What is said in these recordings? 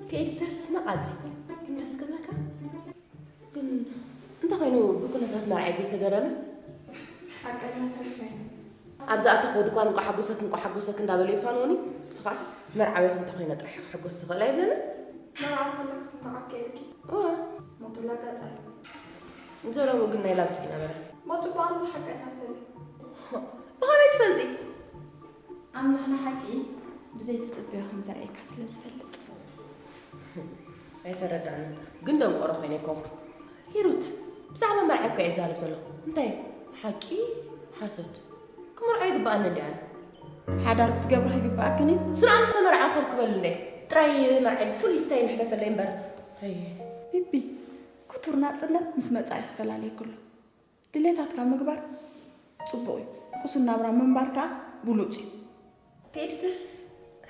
እቲ ኤዲተርስ ነቓጺ ግን ደስ ክብለካ። ግን እንተ ኾይኑ ብኩነታት መርዓይ ዘይተገረመ? ሓቀኛ ሰብ ኮይኑ። ኣብ ዝኣተኾ ድኳን እንቋ ሓጎሰክ፣ እንቋ ሓጎሰክ እንዳበለ ይፋንወኒ። ንስኻስ መርዓዊ እንተ ኾይነ ጥራሕ ክሕጎስ ዝኽእል ኣይብለንን። መርዓዊ ከለክ ስምዓካ ኢልኪ? እወ። ሞቶላ ጋጻ። ዘረቡ ግን ናይ ላግጺ ነበረ። ሞቱ በኣሉ ሓቀኛ ሰብ እዩ። ብኸመይ ትፈልጢ? ኣምላኽ ንሓቂ ብዘይትጽበዮ ከም ዘርእየካ ስለ ዝፈልጥ። ኣይተረዳእንን። ግን ደንቆሮ ኮይነ ኣይኮንኩ። ሂሩት፣ ብዛዕባ መርዓ እኮ እየ ዝዛረብ ዘለኹ። እንታይ? ሓቂ? ሓሶት? ክምርዖ ይግባኣኒ እንዲ ኣነ። ሓዳር ክትገብሪ ይግባኣክን እዩ። ስራዕ ምስ ተመርዓ ኮር ክበል እንደ ጥራይ መርዓ ብፍሉይ ስታይል ሕለፈለይ እምበር። ኣይ። ቢቢ፣ ክቱር ናጽነት ምስ መጻኢ ክፈላለየኩ ኣሎ። ድሌታትካ ምግባር ጽቡቕ እዩ። ቅሱን ናብራ ምንባር ከኣ ብሉጽ እዩ። እቲ ኤዲተርስ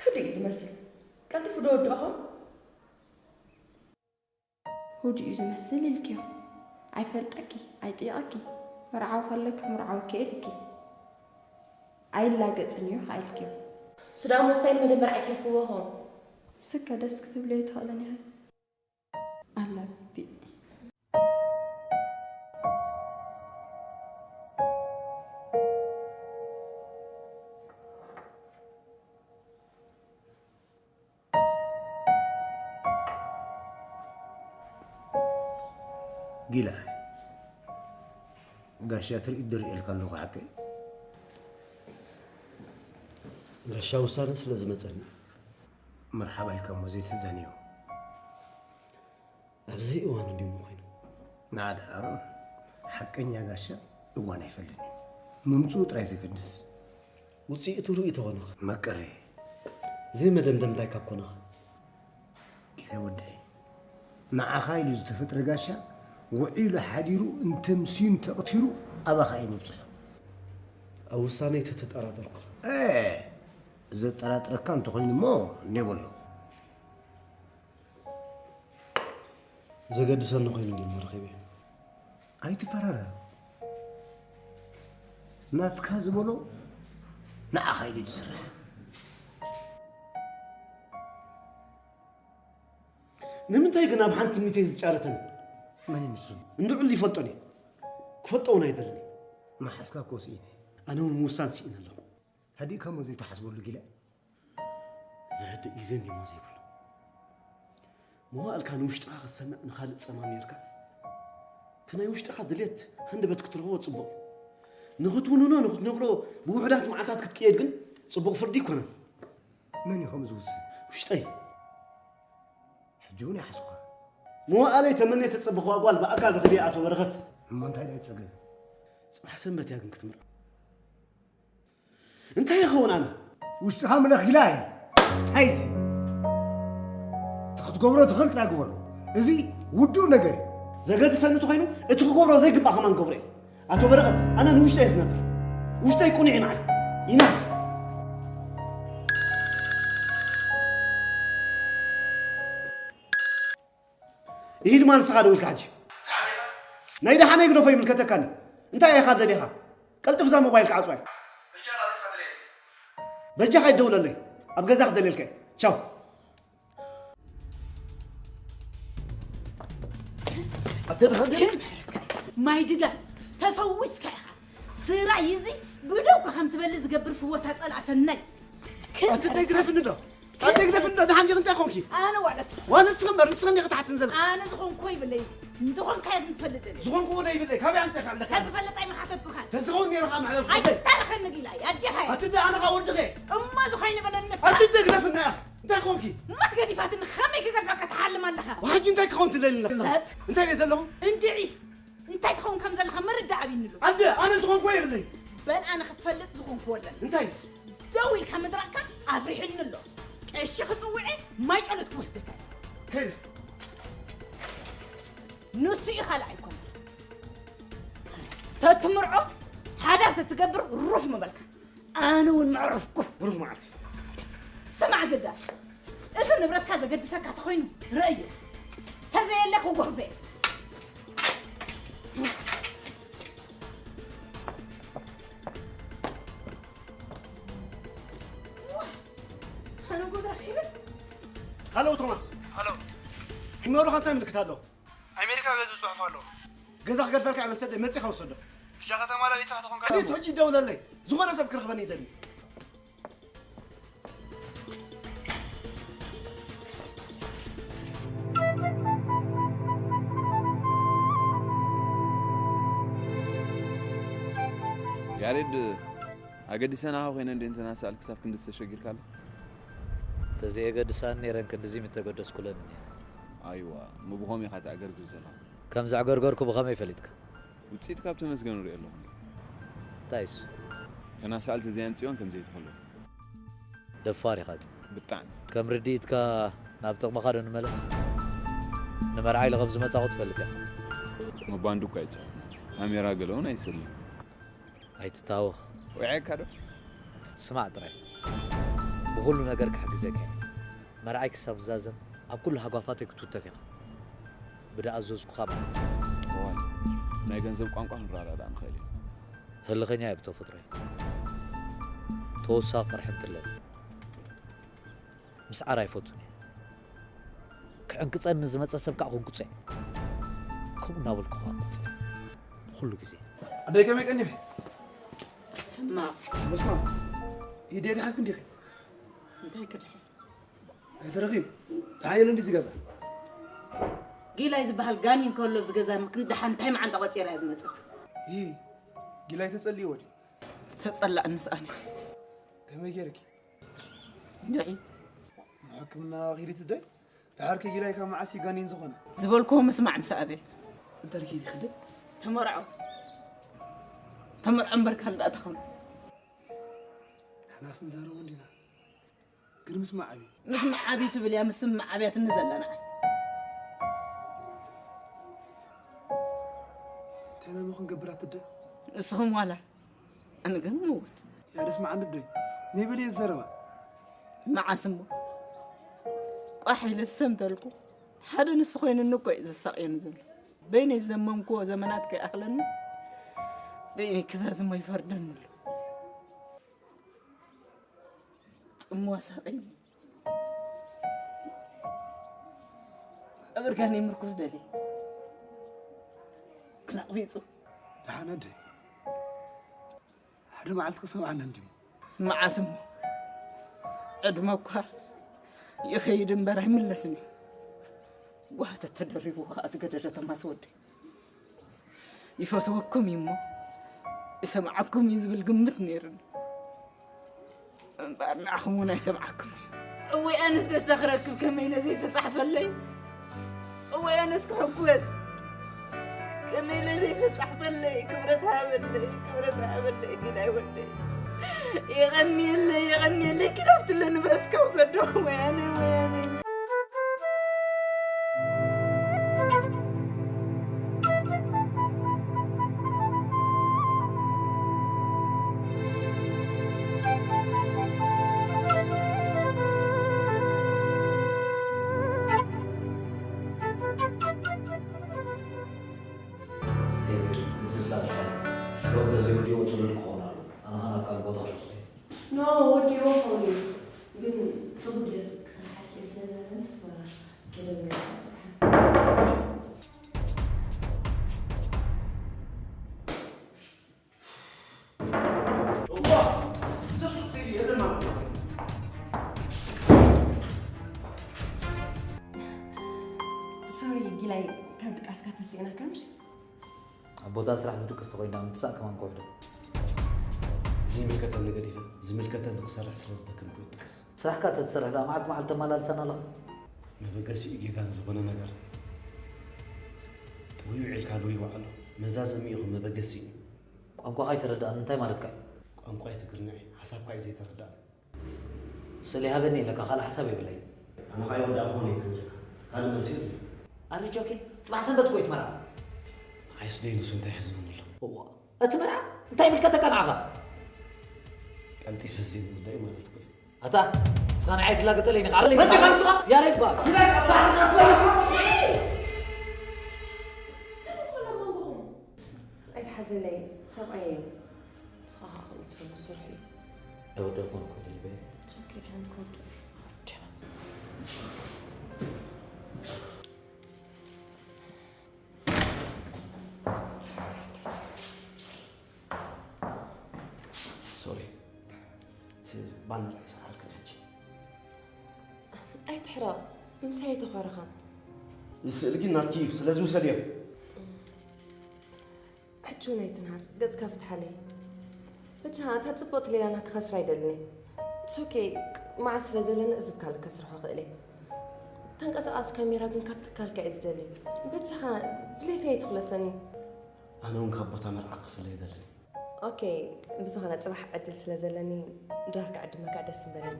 ህዱእ እዩ ዝመስል። ቀልጢፉ ዶ ወድእኹም? ህዱእ እዩ ዝመስል ኢልክዮ። ኣይፈልጠኪ፣ ኣይጥይቐኪ። መርዓዊ ከለኪ ክምርዓወኪ እየ ኢልኪ። ኣይላገጽን እዩ ከኣ ኢልክዮ። ሱዳን መስታይል መደበር ዓኪፍዎ ኾን። ስከ ደስ ክትብለዮ ትኽእልን ኢኺ። ኣላ ቢቢ። ጊላ፣ ጋሻ ትርኢት ዝርእየልካ ኣለኹ ሓቀይ። ጋሻ ውሳነ ስለ ዝመጸኒ። መርሓባ ኢልካ እሞ ዘይትሕዘን እዩ። ኣብዚ እዋን እንዲዩ ኮይኑ። ናዳ፣ ሓቀኛ ጋሻ እዋን ኣይፈልጥን እዩ። ምምጽኡ ጥራይ ዘገድስ። ውጽኢቱ ርእዩ ተኾነኸ? መቀረ። ዘይመደምደምታይ ካብ ኮነኸ? ኢለ ወደይ። ንዓኻ ኢሉ ዝተፈጥረ ጋሻ ውዒሉ ሓዲሩ እንተምስዩን ተቕቲሩ ኣባኻ እዩ ምብጽሑ። ኣብ ውሳነይ ተተጠራጠርኩ። እ፣ ዘጠራጥረካ እንተኾይኑ እሞ እኔ በሎ። ዘገድሰኒ ኮይኑ እንዲዩ መረኺበ። ኣይትፈራራ። ናትካ ዝበሎ ንዓኻ ኢሉ ዝስራሕ። ንምንታይ ግን ኣብ ሓንቲ ትምኒተይ ዝጫረተን? መን እዩ ንሱ? እንድዑል ይፈልጦን እየ። ክፈልጦ እውን ኣይደልን። መሓዝካ እኮ ስኢነ። ኣነ እውን ምውሳን ስኢነ ኣለኹ። ሃዲእካ እሞ ዘይትሓስበሉ ጊላ? ዘህድእ ግዜ እንዲሞ ዘይብሉ። መዋእልካ ንውሽጥኻ ክትሰምዕ ንኻልእ ጸማም ኔርካ። እቲ ናይ ውሽጥኻ ድሌት ሃንደበት ክትረኽቦ ጽቡቕ እዩ። ንኽትውንኖ፣ ንኽትነብሮ ብውሑዳት መዓልታት ክትቅየድ ግን ጽቡቕ ፍርዲ ኣይኮነን። መን እዩ ከምኡ ዝውስን? ውሽጠይ። ሕጂ እውን ይሓስኩኻ። መዋእለይ ተመንየ ተጸበኽዋ ጓል ብኣካል ረኺበ ኣቶ በረኸት። እሞ እንታይ ደኣ እዩ ጸገም? ጽባሕ ሰንበት እያ ግን ክትምርዖ። እንታይ ይኸውን ኣነ? ውሽጥኻ ምለኽ ኢላ እየ። እንታይ እዚ? እቲ ክትገብሮ ትኽእል ጥራይ ግበሮ። እዚ ውዱእ ነገር እዩ። ዘገድሰኒ እንተኾይኑ እቲ ክገብሮ ዘይግባእ ከማን ገብሮ እየ። ኣቶ በረኸት፣ ኣነ ንውሽጠይ እየ ዝነብር። ውሽጠይ ቅኑዕ እዩ ንዓይ። ኢናፍ። ይሂድ ማ ንስኻ ደው ኢልካ ሕጂ። ናይ ደሓነይ ግደፎ ይምልከተካኒ። እንታይ ኢኻ ደሊኻ? ቀልጥፍ እዛ ሞባይልካ ዓጽዋይ። በጃኻ ኣይትደውለለይ። ኣብ ገዛ ክደልየልካ እየ። ቻው። ማይ ድጋ ተፈዊስካ ኢኻ። ስራይ እዚ ብደውካ ከም ትበሊ ዝገብር ፍወሳ ጸላእ ሰናይ እዩ። ኣቲ ደይ ግደፍኒ ዶ? ኣደግደፍ እንዳ ደሓን ዲኺ እንታይ ኮንኪ? ኣነ ዋላ ንስኺ። ዋላ ንስኺ እምበር፣ ንስኺ እንዲኺ ትሓትን ዘለኺ። ኣነ ዝኾንኩ ይብለይ። እንተኾንካዮ ግን ትፈልጥ ደለይ። ዝኾንኩ ወደ ይብለይ፣ ካበይ ኣምፂእካ ኣለካ? ተዝፈልጥ ኣይምሓተትኩኻን። ተዝኸውን ነይሩ ከዓ ምዕለል ኣይ፣ ኮበይ። ተረኸኒ ጊላይ፣ ኣዴኻ እያ። ኣቲ ዳ ኣነ ከዓ ወድኺ። እሞ ዝኾይነ በለኒ። ኣቲ ደግደፍ እና ኢኻ። እንታይ ኮንኪ? እሞ ትገዲፋትኒ፣ ከመይ ክገድፈካ ትሓልም ኣለኻ? ዋሕጂ እንታይ ክኸውን ትደሊ ኣለኻ? ሰብ። እንታይ እየ ዘለኹ? እንድዒ። እንታይ ትኸውን ከም ዘለኻ ምርዳእ ኣብይኒ ኣሎ። ኣደ፣ ኣነ ዝኾንኩ የብለይ። በል ኣነ ክትፈልጥ ዝኾንኩ ወለን። እንታይ? ደው ኢልካ ምድራቕካ ኣፍሪሕኒ ኣሎ። ቀሺ ክጽውዐ ማይ ጨሎት ክወስደካ። ከይደ። ንሱ እዩ ካልእ ኣይኮነን። ተትምርዖ ሓዳር ተትገብር ሩፍ ምበልካ። ኣነ እውን መዕረፍኩ። ብሩኽ መዓልቲ። ስማዕ ግዳ፣ እዚ ንብረትካ ዘገድሰካ ተኾይኑ ረእዮ። ተዘየለ ክጉሕፈ። ዋ፣ ኣነ ጉድ ረኺበ። ሃሎ ቶማስ። ሃሎ። ኢሜይልካ እንታይ ምልክት ኣሎ? ኣሜሪካ ገዝኡ ጽሑፍ ኣሎ። ገዛ ክገድፈልካ እየ መሰለይ፣ መጺኻ ውሰዶ። ብሻ ከተማ ላሊ ስራሕ ተኾንካ ኣዲስ ሕጂ ይደውለለይ። ዝኾነ ሰብ ክረኽበኒ ይደሊ። ያሬድ፣ ኣገዲሰን ኣኻ ኮይነ እንዴ እንተናሳል ክሳብ ክንዲ ዝተሸጊርካለ? ተዘየገድሳን ነይረን ክንድዚ ምተገደስኩለን ነይረ። ኣይዋ፣ እሞ ብኸመይ ኢኻ ተዕገርግር ዘለኻ? ከም ዘዕገርገርኩ ብኸመይ ፈሊጥካ? ውፅኢት ካብ ተመስገን ሪኦ ኣለኹ። እንታይ እሱ? ተናሳል ተዘየምፅኦን ከም ዘይትኽእሎ። ደፋር ኢኻ። ብጣዕሚ። ከም ርድኢትካ ናብ ጥቕምኻ ዶ ንመለስ? ንመርዓ ኢለ ከም ዝመጻኹ ትፈልጥ ኢኻ። መባንዱ እኳ ይፃወትና። ካሜራ ገለውን ኣይስልን። ኣይትታወኽ። ውዕየካ ዶ? ስማዕ ጥራይ። ብኹሉ ነገር ክሕግዘካ እየ። መርዓይ ክሳብ ዝዛዘም ኣብ ኩሉ ሃጓፋተይ ክትውተፍ ኢኻ። ብደኣዘዝኩኻ ማለት እዩ። እዋን ናይ ገንዘብ ቋንቋ ክንረዳዳእ ንኽእል እዩ። ህልኸኛ እየ ብተፈጥሮይ። ተወሳኺ ቅርሕንቲ ኣለኒ። ምስዓር ኣይፈቱን እየ። ክዕንቅጸኒ ዝመጸ ሰብ ከዓ ክንቁጸ እየ። ከምኡ እናበልኩ ከዓ እቁጸ። ብኹሉ ግዜ። ኣደይ ከመይ ቀኒኺ? ሕማቕ በስማ ኢደ ድሓንክ እንዲኺ እንታይ ክድሕን ኣይተረኺቡ ድሓን የለ እንዲዚ ገዛ ጊላይ ዝበሃል ጋኒን ከሎ ኣብዚ ገዛ ምክን ድሓን እንታይ መዓንጣ ቆፂራ እያ ዝመፅእ ይህ ጊላይ ተጸልይዎ ድዩ? ዝተፀላእ ንስኣነ ከመይ ገይርኪ? ንዒ ሕክምና ኺዲ ትደይ ድሓር ከጊላይ ካብ መዓስ እዩ ጋኔን ዝኾነ? ዝበልክዎ ምስማዕ ምስ ኣበይ እንታይ ኪዲ ክደ ተመርዖ ተመርዖ እምበር ካልእ ደኣ ተኸኑ ንሕናስ ንዛረቡ እንዲና ግን ምስማዕ ዓብዩ ምስማዕ ዓብዩ ትብል እያ ምስማዕ ዓብያትኒ ዘለና እንታይ ናሞ ክንገብር ኣትደ ንስኹም ዋላ ኣነ ግን ምውት ያደስ መዓንድ ዶይ ነይበል እየ ዝዘረባ መዓስ እሞ ቋሕ ኢለ ሰምተልኩ ሓደ ንሱ ኮይኑኒ እኮ እዩ ዘሳቕየኒ ዘሎ በይነይ ዘመምክዎ ዘመናት ከይኣኽለኒ በይነይ ክዛዝሞ ይፈርደኒ ኣሎ ጽምዋ ሳቐኒ ኣብ እርጋነይ ምርኩስ ደልየ ክናቕቢፁ ደሓን ኣደይ ሓደ መዓልቲ ክሰምዓና እንዲሞ መዓስ እሞ ዕድመ እኳ ይኸይድ እምበር ኣይምለስን እዩ ጓህተት ተደሪቡ ከዓ ዝገደደ ተማስ ወደይ ይፈትወኩም እዩ እሞ ይሰምዓኩም እዩ ዝብል ግምት ነይሩኒ እምበኣር ንዓኹም እውን ኣይሰምዓኩም እወይ ኣነስ ደሳ ክረክብ ከመይ ኢለ ዘይተፃሕፈለይ እወይ ኣነስ ክሕጎስ ከመይ ኢለ ዘይተፃሕፈለይ ክብረት ሃበለይ ክብረት ሃበለይ ግዳይ ወደይ የቐንየለይ የቐንየለይ ኪዳብትለ ንብረትካ ውሰዶ ወያነ ወያነ እዚ ሳልሳይ ዶክተር ዘይወዲኡ ቅፅሉል ክኸውን ኣሎ ኣነ ኸ ናብ ካልእ ቦታ ክወስዶ ኖ ወዲዎ ኾን እዩ ግን ጥቡ ገር ክሰርሓልኪ ስለ ዘለንስ ወላ ከደንገ ሶሪ ጊላይ ካብ ድቃስካ ተስእናካ ምሽ ኣብ ቦታ ስራሕ ዝድቅስ ተኮይንዳ ምትሳእ ከማን ክውሕዶ ዘይምልከተኒ ገዲፈ ዝምልከተኒ ክሰርሕ ስለ ዝደከምኩ ይድቅስ ስራሕካ ተትሰርሕ ዳ መዓልቲ መዓልቲ ተማላልሰና ኣለኻ መበገሲኡ ጌጋን ዝኾነ ነገር ጥውይ ውዒልካ ዶ ይውዓሎ መዛዘሚ ኢኹ መበገሲኡ ቋንቋኻ ኣይተረዳእን እንታይ ማለትካ እዩ ቋንቋ ትግርኛ እዩ ሓሳብካ እዩ ዘይተረዳእን ስለ ይሃበኒ ኢለካ ካልእ ሓሳብ የብለይ ኣነ ኸኣ ይወዳእኹ ኾነ ክብለካ ካልእ መልሲ የብለይ ኣረ ጆኪን ፅባሕ ሰንበት እኮ እዩ ትመርዓ ንዓይስ ደይ ንሱ እንታይ ሕዝነኒ ኣሎ እዋ እቲ መርዓ እንታይ ይምልከተካ ንዓኻ ቀልጢፈ ዘይምውዳይ ማለት እኮ እዩ ኣታ እስኻ ንዓይ ትላገጸለይ ንኻ ኣለይ ንኻ ንስኻ ያሬድ ባ ኣይትሓዝነይ ሰብኣየ እዩ ንስኻ ከዓ ከምኡ ትብሎ ስርሑ እዩ ኣይወደኹን ኮን ልበ ሶኬ ሓንኮድ ባነር ኣይሰርሓልክን ሕጂ። ኣይትሕረቕ፣ ምሳይ ኣይተኾረኻን። እዚ ስእሊ ግን ናትኪ እዩ፣ ስለዚ ውሰድዮ። ሕጂ እውን ኣይትንሃር፣ ገጽካ ፍትሓለይ። ብቻ እታ ጽብቕቲ ሌላና ክኸስራ ኣይደልን እየ። It's okay፣ መዓልቲ ስለ ዘለኒ እዝብካልክ ከስርሖ እኽእል እየ። ተንቀሳቓሲ ካሜራ ግን ካብ ትካልካ እየ ዝደሊ። በጃኻ ድሌተይ ኣይትኹለፈኒ። ኣነ እውን ካብ ቦታ መርዓ ክፍለ ኣይደልን። ኦኬ፣ ብዝኾነ ጽባሕ ዕድል ስለ ዘለኒ ድራር ክዕድመካ ደስ ምበለኒ።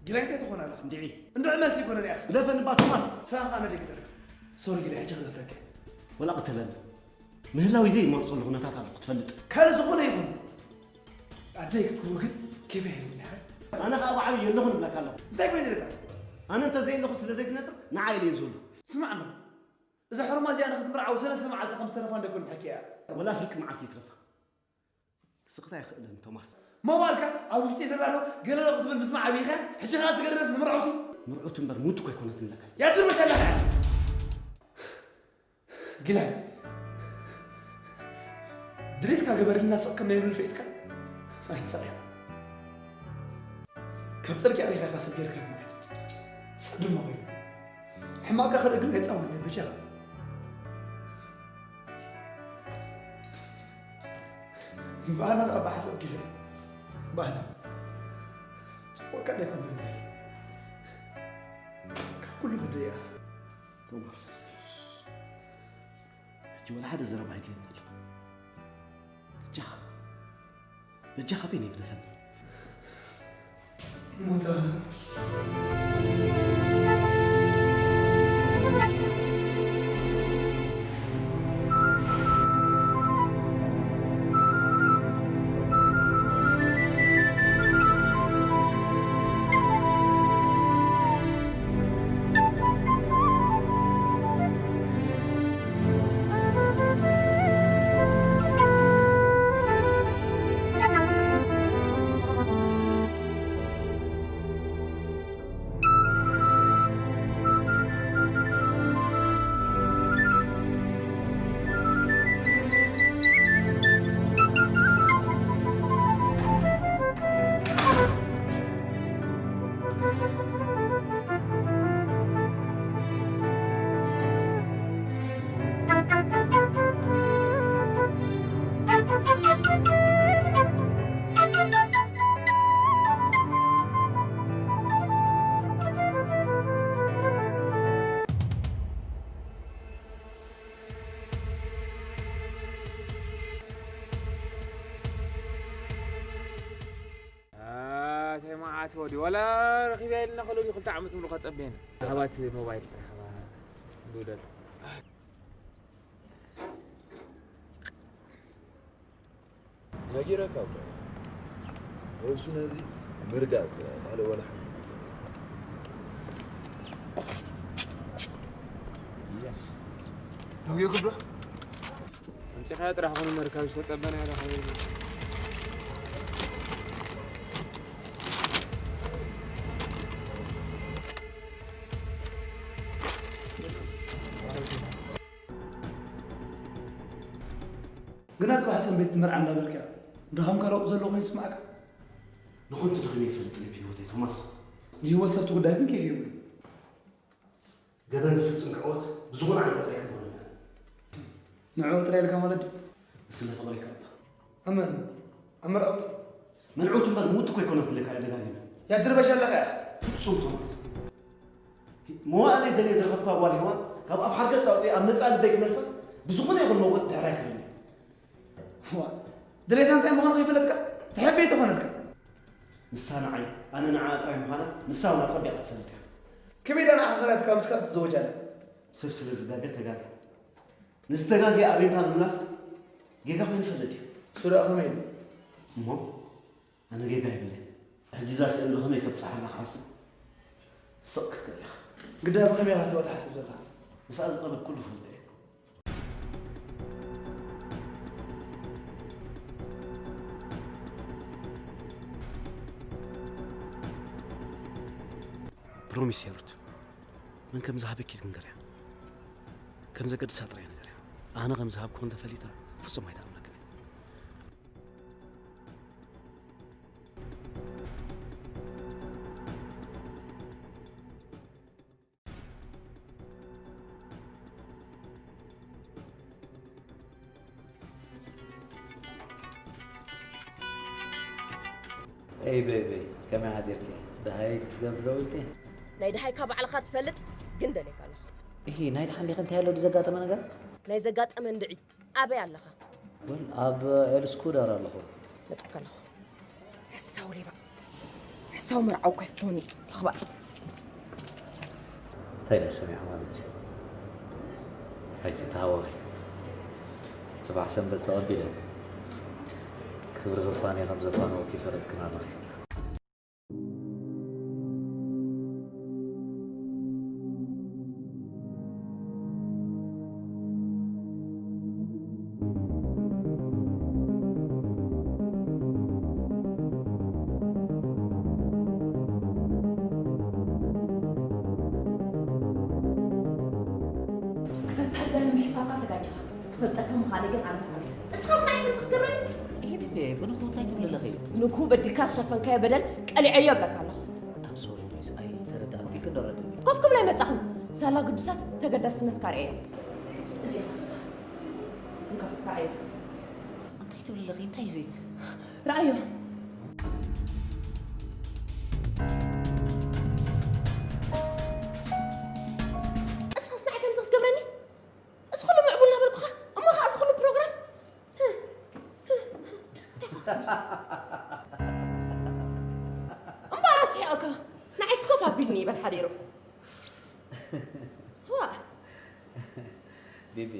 ጊላይ እንታይ ትኾን ኣለኻ? እንድዒ። እንድዒ መልሲ ይኮነን እያ። ግደፈኒ እባ ቶማስ። ሳኻ ኣነ ደይ ግደፍ። ሶሪ ጊላይ ሕጂ ክደፍረካ። ወላ ቅተለኒ። ምህላው ዘይመርጸሉ ኩነታት ኣሎ ክትፈልጥ። ካልእ ዝኾነ ይኹን። ኣደይ ክትህቡ ግን ኬፍ ኣይህብን ድሓር። ኣነ ኸኣ ብዓብዪ የለኹን እብለካ ኣለኹ። እንታይ ኮይኑ ኢልካ? ኣነ እንተ ዘየለኹ ስለ ዘይትነጥር ንዓይ ኢለ እየ ዝህሉ። ስማዕ እንዶ። እዛ ሕሩማ እዚኣ ንኽትምርዓው ሰለስተ መዓልቲ ከም ዝተረፋ እንዶ ኮን ሓኪ እያ። ወላ ፍርቂ መዓልቲ ይትረፋ። ስቕታ ኣይኽእልን ቶማስ። መዋልካ ኣብ ውሽጢ ዘላ ዶ ገለ ዶ ክትብል ምስማዕ ኣብይኻ ሕጂ ኸኣ ስገደስ ንምርዓውቲ። ምርዑት እምበር ሙት እኮ ኣይኮነትን ለካ። ያድርበሻ ኣለኻ። ግላይ ድሌትካ ገበርልና ስቕ ከም ናይ ሉል ፈኢትካ ኣይትሳቕያ። ካብ ጽድቂ ኣሪኻ ኢኻ ሰብ ጌርካ ማለት ስቕ ድማ ኮይኑ ሕማቕካ ክርኢ ግን ኣይጻወን በጃ። ብኣና ከኣ ብሓሳብ ጊለ ብኣና ጽቡቕካ እንዳይኮን ንብል ካብ ኩሉ ግደ እያ። ቶማስ ሕጂ ወላ ሓደ ዘረባ ኣይድልየና ኣሎ። በጃኻ በጃኻ በይነይ ግደፈኒ። ሞታ ኣታይ መዓት ወዲ ዋላ ረኺበ ኢልና ከሎ ድዩ ክልተ ዓመት ሙሉ ከጸብየና። ሃባት ሞባይል ጥራሕ ሃባ። ዱደል። ነጊረካ እኮ ርእሱ ነዚ ምርጋጽ ካልእ ወላ ሓንቲ። ደጉ ክብዶ ኣምጺኻያ ጥራሕ ኾነ መርካብ ዝተጸበና ኢኻ። ግና ጽባሕ ሰንበት መርዓ እንዳበልካ ድኻምካ ለውጢ ዘሎ ኮይኑ ይስማዕካ። ንኾንቲ ድኽም ይፈልጥ ነብ ህይወተይ ቶማስ። ንህይወት ሰብቲ ጉዳይ ግን ኬፍ የብሉ። ገበን ዝፍጽም ክዕወት ብዝኾነ ዓንቀጽ ኣይክብሆን እየ። ንዕኡ ጥራይ ኢልካ ማለት ድዩ? ንስለ ፍቕሪ ይከኣላ። ኣመን ኣብ መርዓውቲ መልዑት እምበር ሙት እኮ ኣይኮነት ብለካ እየ ደጋጊመ። ያድርበሻ ኣለኻ ኢኻ። ፍጹም ቶማስ። መዋእለይ ደልየ ዝረኸብካ ጓል ሄዋን ካብ ኣፍ ሓርገጽ ኣውፅኤ ኣብ ነፃ ልበይ ክመልሳ ብዝኾነ ይኹን መውቀት ድሕር ኣይክብልን እየ። ዋ፣ ድሌታ እንታይ ምዃኑ ከይፈለጥካ ተሐበይ ተኾነትካ። ንሳ ንዓይ ኣነ ንዓኣ ጥራይ ምዃና ንሳ እውን ኣጸቢቓ ትፈልጥ እያ። ከመይ ዳ ንዓኻ ከላትካ ምስካ ትዘወጃለ? ሰብ ስለ ዝጋገ ተጋገ። ንዝተጋገየ ኣሪምካ ምምላስ ጌጋ ኮይኑ ይፈልጥ እዩ። እሱ ደኣ ከመይ ኢሉ? እሞ ኣነ ጌጋ ይብለይ። ሕጂ እዛ ስእሊ ብኸመይ ከብጽሓላ ክሓስብ ስቕ ክትከድ ኢኻ። ግዳ ብኸመይ ኢኻ ትብኣ ትሓስብ ዘለኻ? ምስኣ ዝቐርብ ኩሉ ፈልጦ እየ። ፕሮሚስ ሄሩት፣ መን ከም ዝሃበኪ ትንገርያ። ከም ዘገድሳ ጥራይ ንገርያ። ኣነ ከም ዝሃብኩ እንተፈሊጣ ፍጹም ኣይትኣምነክን። ኤይ ቤቢ፣ ከመይ ሓዲርኪ? ደሃይ ክትገብሪ ዶ ኢልኪ? ናይ ደሃይካ ባዕልኻ ትፈልጥ ግን ደልየካ ኣለኹ። እሂ፣ ናይ ደሓን ዲኺ? እንታይ ኣሎ ድዘጋጠመ ነገር? ናይ ዘጋጠመ እንድዒ ኣበይ ኣለኻ? ወል ኣብ ኤልስኩዳር ኣለኹ። መጻካ ኣለኹ። ሓሳዊ ሌባ። ሓሳዊ መርዓዊ እኳ ይፍትወኒ። ልኽባእ። እንታይ ደኣ ሰሚዐ ማለት እዩ? ኣይትተሃወኺ። ጽባሕ ሰንበት ተቐቢለ ክብሪ ክፋኔ ከም ዘፋነወኪ ይፈለጥክን ኣለኺ። ክተታልለኒ ምሕሳብካ ተጋጊኻ። ክፈልጠካ ምዃነይ ግን ኣነ ክብል። እስኻስ ንዓይ ከምዚ ክትገብረኒ? ይሄ ቢቢ፣ ብንኹ እንታይ ትብሊ ኣለኺ? ንግሁ በዲልካ ዝሸፈንካዮ በደል ቀሊዐዮ እብለካ ኣለኹ። I'm sorry please፣ ኣይተረዳእኩ። ፊልክ እንደረደኒ። ኮፍ ክብል ኣይመጻኹን። ሳላ ግዱሳት ተገዳስነትካ ርእየዮ። እዚኣ ንስኻ። እንካ፣ ርኣዮ። እንታይ ትብሊ ኣለኺ? እንታይ እዩ እዚ? ርኣዮ። እስኻስ ንዓይ ከምዚ ክትገብረኒ? እዚ ኩሉ ምዕቡል እናበልኩኻ፣ እሞ ኸዓ እዚ ኩሉ ፕሮግራም? እምበኣር ኣስሒቐካ። ንዓይስ ኮፍ ኣቢልኒ ይበል ሓዲሩ። ዋእ። ቢቢ፣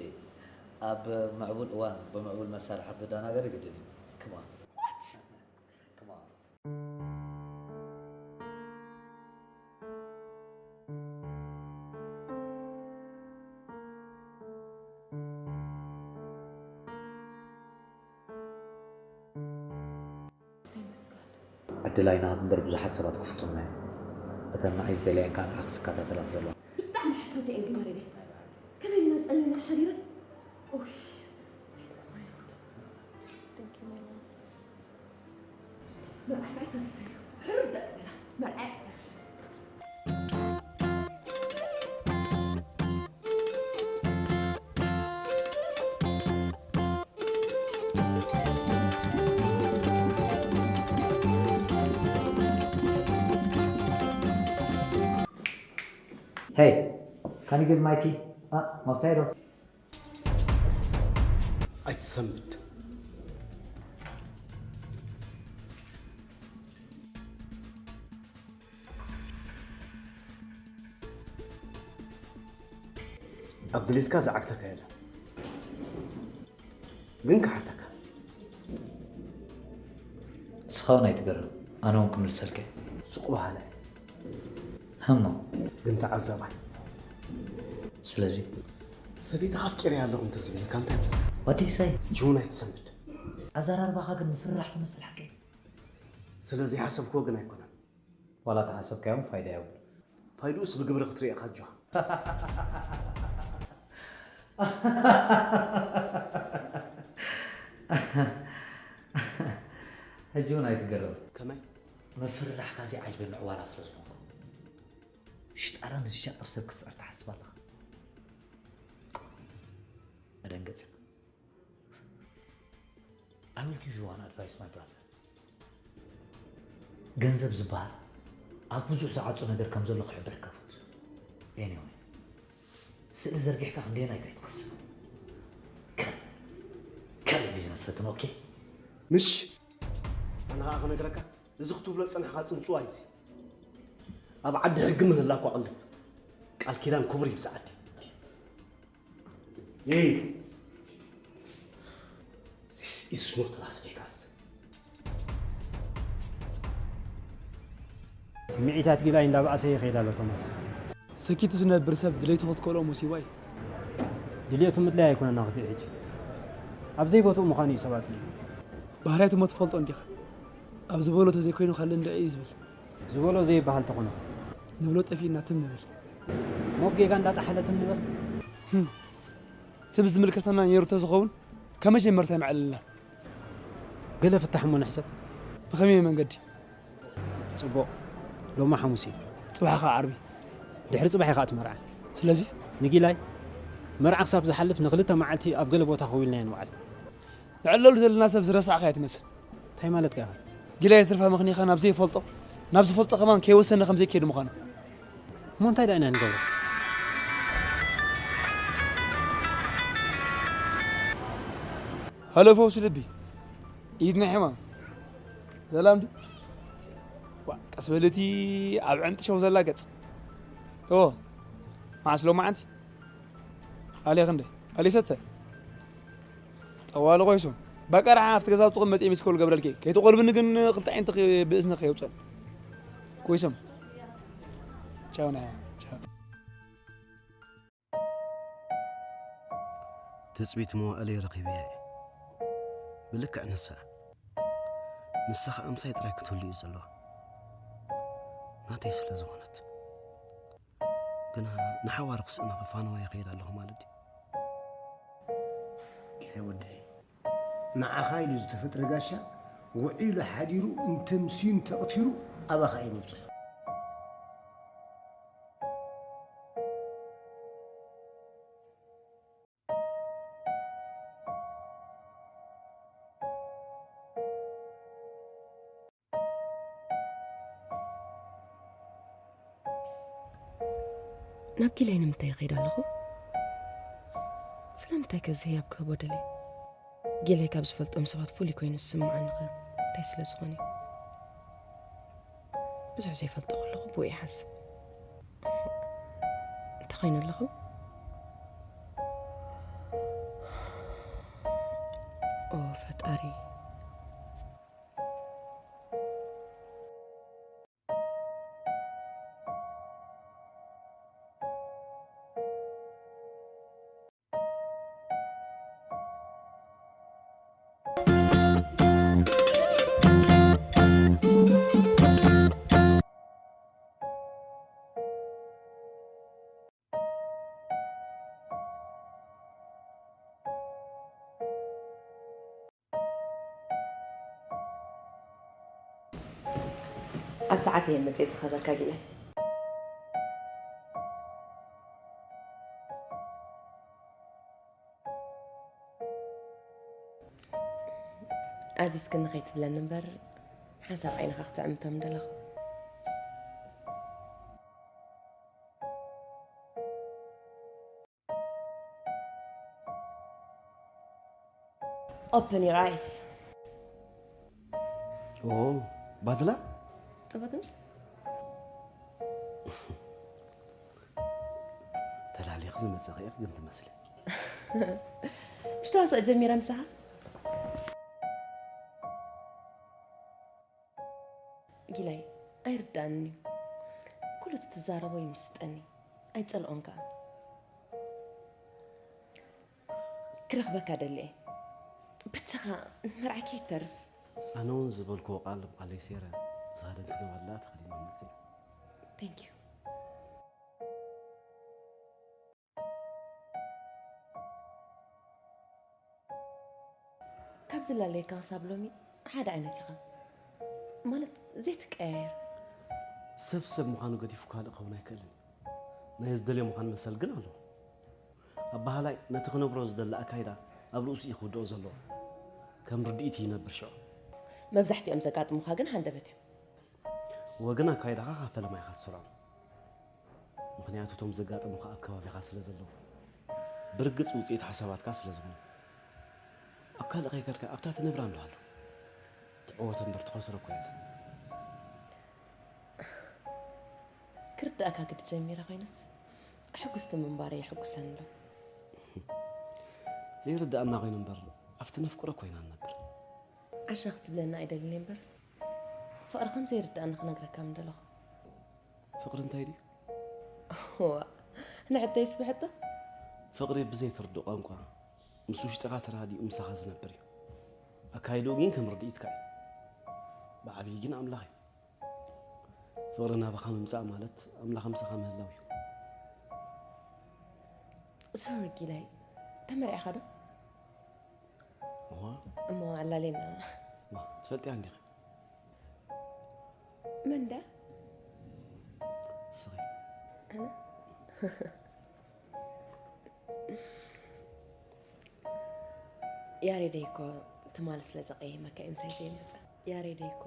ኣብ ምዕቡል እዋን ብምዕቡል መሳርሒ ክትደናገሪ ግድን እዩ። Come on። What? Come on። Thanks God። ዕድል ኣይንሃብ እምበር ብዙሓት ሰባት ክፍትኑና እዮም። እተን ንዓይ ዝደለየን ከዓ ንዓኺ ዝከታተላኺ ዘለዋ። ብጣዕሚ ሓሰውቲ እየን ግን ኣረገ ከመይ ኢልና ጸሊና ሓዲረን ኦይ ናይ ተስፋ ይወርዶ Thank you my love። መርዓይ ተሪፈ እዩ ሕርዳ በላ መርዓይ ተሪፈ Hey, can you give my key? Ah, መፍትሒ ዶ? ኣይትሰንብድ። ኣብ ድሌትካ ዝዓግተካ የለን። ግን ክሓተካ። ንስኻ እውን ኣይትገርም፣ ኣነ እውን ክምልሰልካ እየ። ሱቕ በሃላይ። ህሞ። ግን ተዓዛባይ። ስለዚ? ሰበይትኻ ኣፍቂረያ ኣለኹ እንተዝብለካ እንታይ? ዋዲ ሳይ? ጅሁን ኣይትሰንብድ። ኣዘራርባኻ ግን ምፍርራሕ ትመስል ሓቀይ። ስለ ዘይሓሰብክዎ ግን ኣይኮነን። ዋላ ተሓሰብካዮ እውን ፋይዳ የብሉን። ፋይድኡስ ብግብሪ ክትሪኦ ኢኻ ኣጆኻ። ሕጂ እውን ኣይትገረም። ከመይ? ምፍርራሕካ ዘይዓጅበኒ ዕዋላ ስለ ዝኾንኩ። ሽጣራ ንዝሻጥር ሰብ ክትጽዕር ትሓስብ ኣለኻ? መደንገጺ። I will give you one advice my brother። ገንዘብ ዝበሃል ኣብ ብዙሕ ዝዓጹ ነገር ከም ዘሎ ክሕብረካ ይፈቱ። Anyway፣ ስእሊ ዘርጊሕካ ክንደየናይ ከይትቐስብ። ካልእ ካልእ ቢዝነስ ፈትን። ኦኬ? ምሽ ኣነ ኸኣ ክነግረካ፣ እዚ ክትብሎ ዝጸናሕካ ጽንጽዋይ እዚ ኣብ ዓዲ ሕጊ ምህላው እኳ ቀልዲ። ቃል ኪዳን ክቡር እዩ እዚ ዓዲ። Hey, this is not Las Vegas. ስምዒታት ጊላይ እንዳበኣሰ ይኸይድ ኣሎ ቶማስ። ሰኪቱ ዝነብር ሰብ ድሌቱ ክትከልኦ ሙሲባ እዩ። ድልየቱ ምድላይ ኣይኮነን ኣኽፊኡ ሕጂ። ኣብ ዘይቦትኡ ምዃኑ እዩ ሰብ ኣጽኒዑ። ባህርያቱ እሞ ትፈልጦ እንዲኻ። ኣብ ዝበሎ ተዘይኮይኑ ካልእ እንድዒ እዩ ዝብል። ዝበሎ ዘይበሃል ተኾነ። ንብሎ ጠፊእና ትም ንብል። ሞብ ጌጋ እንዳጠሓለ ትም ንበል። እቲ ዝምልከተና ነይሩ ተዝኸውን ካብ መጀመርታ ይምዕልልና። ገለ ፍታሕ እሞ ንሕሰብ። ብኸመይ መንገዲ? ጽቡቕ። ሎማ ሓሙስ እዩ። ጽባሕ ከዓ ዓርቢ። ድሕሪ ጽባሕ ኢኻ እቲ መርዓ። ስለዚ ንጊላይ መርዓ ክሳብ ዝሓልፍ ንኽልተ መዓልቲ ኣብ ገለ ቦታ ከዊልና ንውዓል። ንዕለሉ ዘለና ሰብ ዝረሳዕካ እያ ትመስል። እንታይ ማለትካ ኢኻ? ጊላይ ትርፋ ምኽኒኻ ናብ ዘይፈልጦ ናብ ዝፈልጦ ከማን ከይወሰነ ከም ዘይከይድ ምዃኑ። እሞ እንታይ ደኣ ኢና ንገብሮ? ሃሎ ፈውሲ ልቢ፣ ኢድና ሕማም ሰላም ድዩ? ዋ፣ ቀስ በል እቲ ኣብ ዕንጢ ሸው ዘላ ገጽ። እዎ፣ መዓስ ሎማዓንቲ? ኣልየ ክንደይ? ኣልየ ሰተ? ጠዋሊ ኮይሶም። በቀርሓ ኣብቲ ገዛ ጥቕም መጽኤ ሚስኮል ገብረልኪ። ከይትቆልብኒ ግን ክልተ ዓይንቲ ብእዝኒ ከየውጸን። ኮይሶም። ቻው ናይ ቻው። ትጽቢት መዋእለይ ረኺበያ እየ። ብልክዕ ንሳ። ንሳ ኸኣ ምሳይ ጥራይ ክትህሉ እዩ ዘለዋ። ናተይ ስለ ዝኾነት። ግና ንሓዋሩ ክስእና ክፋነዋ ይኸይድ ኣለኹ ማለት ድዩ? ኢለ ወደይ፣ ንዓኻ ኢሉ ዝተፈጥረ ጋሻ ውዒሉ ሓዲሩ እንተምስዩን ተቕቲሩ ኣባኻ እዩ ምብጽሑ። ናብ ጊላይ ንምንታይ ይኸይድ ኣለኹ? ስለምንታይ ከ እዚ ህያብ ክህቦ ደልየ? ጊላይ ካብ ዝፈልጦም ሰባት ፍሉይ ኮይኑ ዝስምዓኒ ኸ እንታይ ስለ ዝኾነ እዩ? ብዙሕ ዘይፈልጦ ከለኹ ብኡ ይሓስብ። እንታይ ኾይነ ኣለኹ? ኦ ፈጣሪ። ኣብ ሰዓት እየ መፅየ ዝኸበርካ ጊላይ። ኣዚዝክኒ ከይትብለኒ እምበር ሓንሳብ ዓይንኻ ክትዕምቶም ደለኹ። Open your eyes. ኦ ባድላ ጥበትምስ ተላሊኽ ዝመጸኺ ኢኽ ግን ትመስሊ። ብዝተዋስኦ ጀሚረ ምሳኻ። ጊላይ ኣይርዳእን እዩ። ኩሉ እቲ ትዛረቦ ይምስጠኒ፣ ኣይጸልኦን ከኣ። ክረኽበካ ደሊ እየ። ብቻኻ ንመርዓይ ከይተርፍ። ኣነ እውን ዝበልክዎ ቃል ቃለይ ሴረ ዝኸደንክኒ ወላ ተኸዲነ መፅእ። Thank you። ካብ ዝላለየካ ክሳብ ሎሚ ሓደ ዓይነት ኢኻ። ማለት ዘይትቀያየር። ሰብ ሰብ ምዃኑ ገዲፉ ካልእ ክኸውን ኣይክእልን እዩ። ናይ ዝደልዮ ምዃን መሰል ግን ኣለዎ። ኣባህላይ ነቲ ክነብሮ ዝደሊ ኣካይዳ ኣብ ርእሱ እዩ ክውድኦ ዘለዎ። ከም ርድኢት ይነብር ሽዑ። መብዛሕትኦም ዘጋጥሙኻ ግን ሃንደበት እዮም። ወግን ኣካይዳኻ ካብ ፈለማ ኢኻ ትስርዖም። ምኽንያቱ እቶም ዘጋጠሙኻ ኣብ ከባቢኻ ስለ ዘለዉ። ብርግጽ ውጽኢት ሓሳባትካ ስለ ዝኾኑ። ኣብ ካልእ ከይከድካ ኣብታ ትነብራ እንዶ ኣሎ። ትዕወቶ እምበር ትኸስሮ እኮ የለን። ክርዳእካ ግዲ ጀሚረ ኮይነስ ሕጉስቲ ምንባረይ የሕጉሰኒ ኣሎ። ዘይርዳእና ኮይኑ እምበር ኣብቲ ነፍቅሮ ኮይና ንነብር። ዓሻ ክትብለኒ ኣይደልን እየ እምበር ፍቕሪ ከም ዘይርዳእኒ ክነግረካ ምደለኹ። ፍቕሪ እንታይ ድዩ? ዋ ንሕተይ ስብሕቶ። ፍቕሪ ብዘይትርድእ ቋንቋ ምስ ውሽጥኻ ተራዲኡ ምሳኻ ዝነብር እዩ። ኣካይድኡ ግን ከም ርድኢትካ እዩ። ብዓብዪ ግን ኣምላኽ እዩ። ፍቕሪ ናባኻ ምምጻእ ማለት ኣምላኽ ምሳኻ ምህላው እዩ። ሶሪ ጊላይ፣ ተመርዒኻ ዶ? እዋ እሞ ኣላሌና። ዋ ትፈልጥያ እንዲኻ መን ድያ? ስኺ ኣነ? ያሬደይ እኮ ትማል ስለ ዘቐየመካ እዩ ምሳይ ዘይመጸ። ያሬደይ እኮ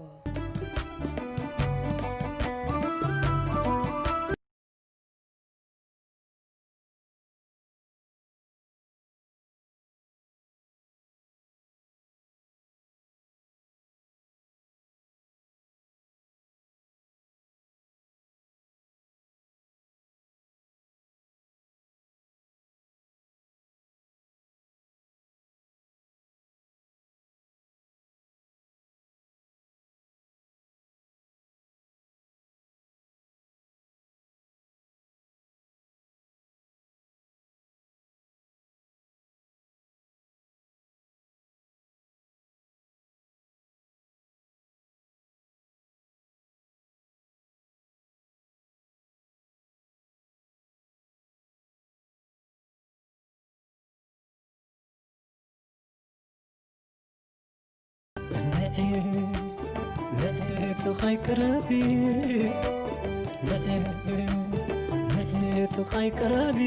ንእቱ ኸይቅረቢ ንእቱ ኸይቅረቢ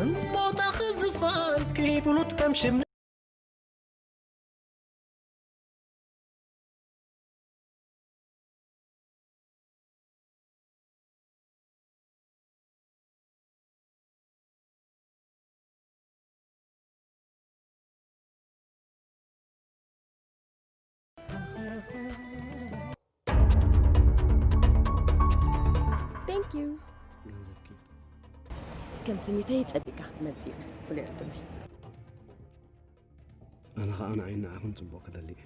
እምቦታ ኽዝፋንኪ ብሉት ከም ሽም Thank you። ገንዘብኪ ከም ትምኒተይ ጸቢቕካ ክትመጽእ ኢለ ፍሉይ ዕድመይ። ኣነ ኸዓ ንዓይ ንዓኹም ጽቡቕ ክደሊ እየ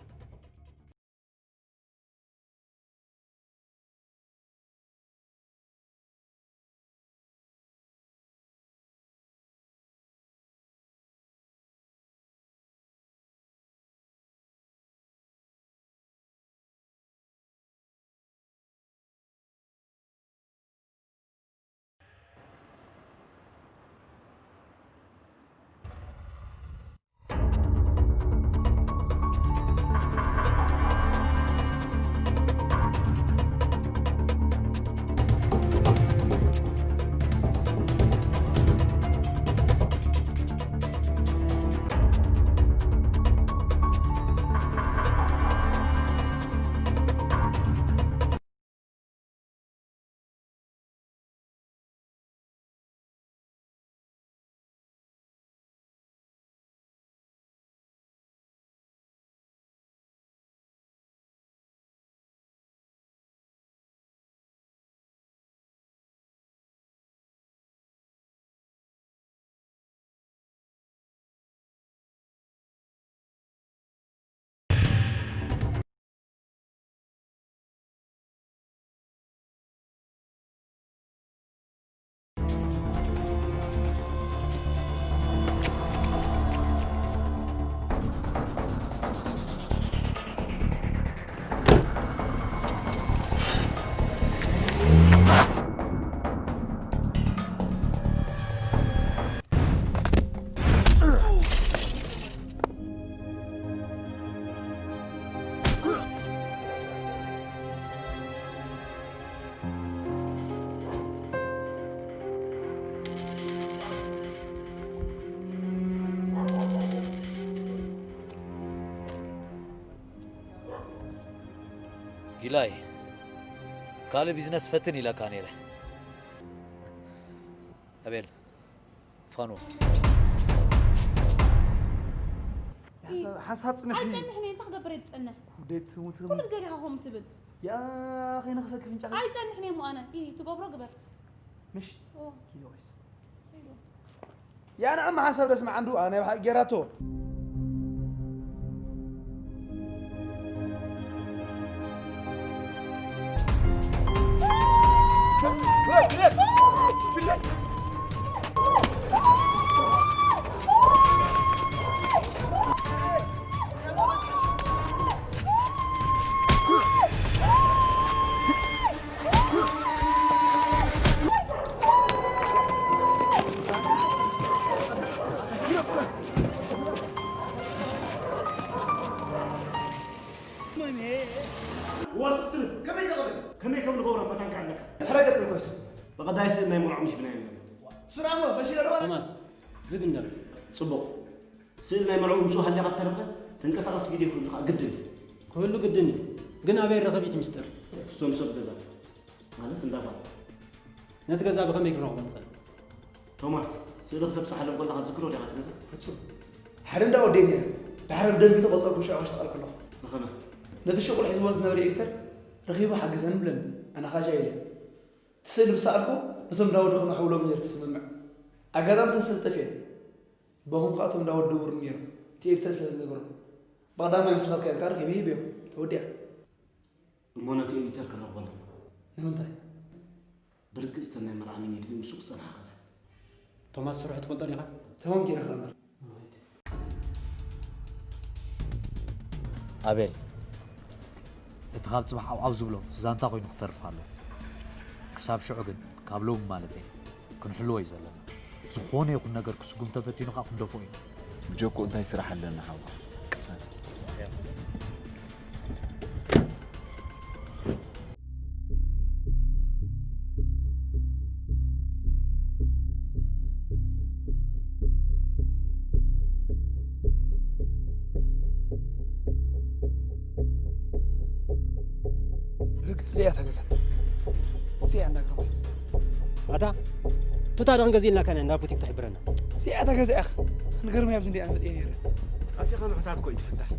ኢላይ ካልእ ቢዝነስ ፈትን ኢለካ ነይረ። ኣቤል ፋኖ ሓሳብ ፅንሕ ኣይፀንሕን እየ እንታይ ክገብር እየ ዝፀንሕ ውደት ስሙት ኩሉ ግዜ ዲኻ ከምኡ ትብል ያ ኸይነ ክሰክፍ እንጫ ኣይፀንሕን እየ እሞ ኣነ ኢ ትገብሮ ግበር ምሽ ኦ ኪሎስ ኸይዱ ያ ንዕማ ሓሳብ ደስ መዓንዱ ኣነ ብሓቂ ጌራቶ ዋስብትነ ከመይ ዘቕብል? ከመይ ከም ንገብሮ መታን ከኣለካ። ሕረገጽ ርኮስ። ብቐዳይ ስእሊ ናይ መርዖም ሂብናዮ ኣለና። ሱራሞ ፈሺለ ዶ? ቶማስ፣ ዝግ እንዳበል። ጽቡቕ። ስእሊ ናይ መርዑ ምስ ሃልያ ካብ ተረፈ፣ ተንቀሳቓሲ ቪድዮ ክህሉ ከዓ ግድን እዩ። ክህሉ ግድን እዩ። ግን ኣበይ ረኸቢት ሚስጥር? ስቶም ሰብ ገዛ። ማለት እንዳ ጓል። ነቲ ገዛ ብኸመይ ክንረኽቦ ንኽእል? ቶማስ፣ ስእሊ ክተብጽሓሎም ከለኻ ትዝክሮ ዲኻ እቲ ገዛ? ፍጹም። ሓደ እንዳ ወደይ ነይረ። ድሓር ብደንቢ ተቖጸርኩ ሽዑ ከሽተቐልኩ ኣለኹ። ንኸመ? ነቲ ሽቑል ሒዝዎ ዝነበረ ኤዲተር ረኺቡ ሓግዘኒ ብለኒ። ኣነ ኻሻ ኢለ። እቲ ስእሊ ምስ ሰኣልኩ ነቶም እንዳ ወዱ ክነሕውሎም ነይሩ እቲ ስምምዕ። ኣጋጣሚ እተን ስእሊ ጠፊኤን። በኹም ከዓ እቶም እንዳ ወዱ ደውሩ ነይሮም። እቲ ኤዲተር ስለ ዝነገሮም። ብቐዳማይ ምስ ረኸብካዮም ከዓ ረኺበ ሂበዮም። ተወዲኣ። እሞ ነቲ ኤዲተር ክንረኽቦ ኣለና። ንምንታይ? ብርግጽ እተን ናይ መርዓ ሚኒድን ምስኡ ክጸንሓ ከላ። ቶማስ ስርሑ ትፈልጦ ዲኻ? ተማም ጌረ ክኣ እምበር። ኣቤል፣ እቲ ካብ ጽባሕ ዓው ዓው ዝብሎ ዛንታ ኮይኑ ክተርፍ ኣለዎ። ክሳብ ሽዑ ግን፣ ካብ ሎሚ ማለት እየ፣ ክንሕልዎ እዩ ዘለና። ዝኾነ ይኹን ነገር ክስጉም ተፈቲኑ ኸኣ ክንደፍኦ ኢና። ብጀክኡ እንታይ ስራሕ ኣለና ሓውኻ? ቅሰን። ርግጽ እዚኣ እታ ገዛ። እዚኣ እንዳ ግርማይ። ኣታ፣ ቱታ ዶ ክንገዝእ ኢልና ካና እንዳ ቡቲክ ትሕብረና? እዚኣ እታ ገዛ ኢኻ። ንግርማይ ኣብዚ እንዲኣ መጽየ ነይረ። ኣቲኻ ምሕታት እኮ እዩ ትፍታሕ።